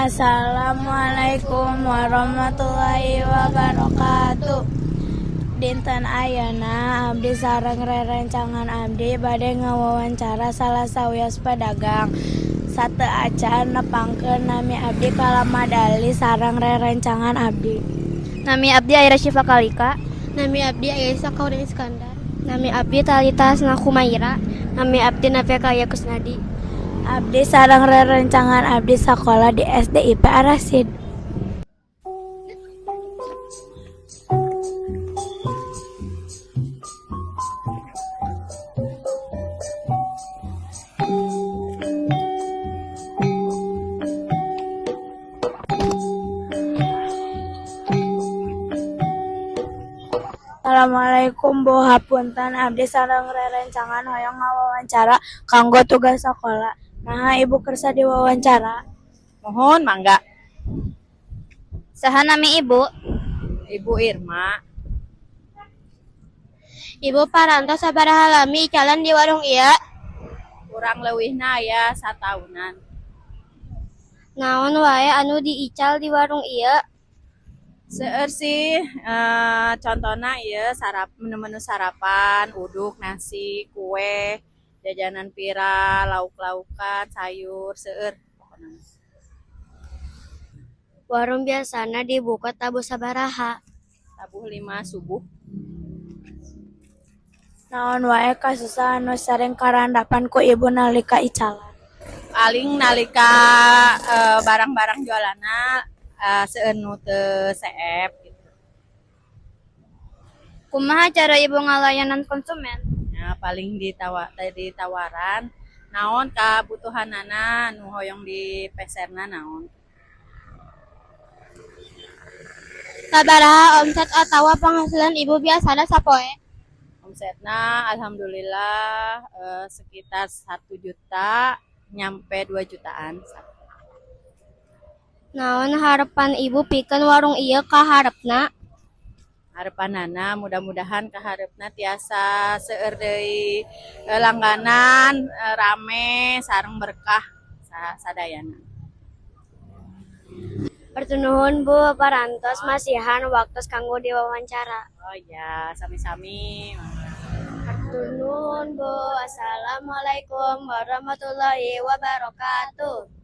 Assalamualaikum warahmatullahi wabarakatuh. Dinten ayeuna abdi sareng rerencangan abdi bade ngawawancara salah sawios pedagang. Sateu acan nepangkeun nami abdi Kalamadali sareng rerencangan abdi. Nami abdi Aira Syifa Kalika. Nami abdi Aisyah Kaurin Iskandar. Nami abdi Talita Snakumaira. Nami abdi Nafia Kaya Kusnadi. Abdi sareng rerencangan abdi sakola di SD IP Ar-Rasyid. Assalamualaikum Bu, hapunten abdi sareng rerencangan hoyong ngawawancara kanggo tugas sakola. Naha Ibu kersa diwawancara? Mohon mangga. Saha nami Ibu? Ibu Irma. Ibu parantos sabaraha lami icalan di warung ieu? Kurang leuwihna aya sataunan. Naon wae anu diical di warung ieu? Seueur sih, contona ieu menu-menu sarapan, uduk, nasi, kue, jajanan viral, lauk-laukan, sayur, seueur pokona mah. Warung biasana dibuka tabuh sabaraha? Tabuh 5 subuh. Naon wae kasusahan anu sering karandapan ku Ibu nalika icalan? Paling nalika barang-barang jualanna seueur nu teu seep gitu. Kumaha cara Ibu ngalayanan konsumen? Ya, paling ditawaran naon kabutuhanana nu hoyong dipeserna naon. Sabaraha omset atawa penghasilan Ibu biasana sapoe? Omsetna alhamdulillah sekitar 1 juta nyampe 2 jutaan. Naon harepan Ibu pikeun warung ieu ka harepna? Harepanana mudah-mudahan ka harepna tiasa seueur deui langganan, rame sareng berkah sadayana. Hatur nuhun Bu parantos masihan waktos kanggo diwawancara. Oh iya, sami-sami. Hatur nuhun Bu. Assalamualaikum warahmatullahi wabarakatuh.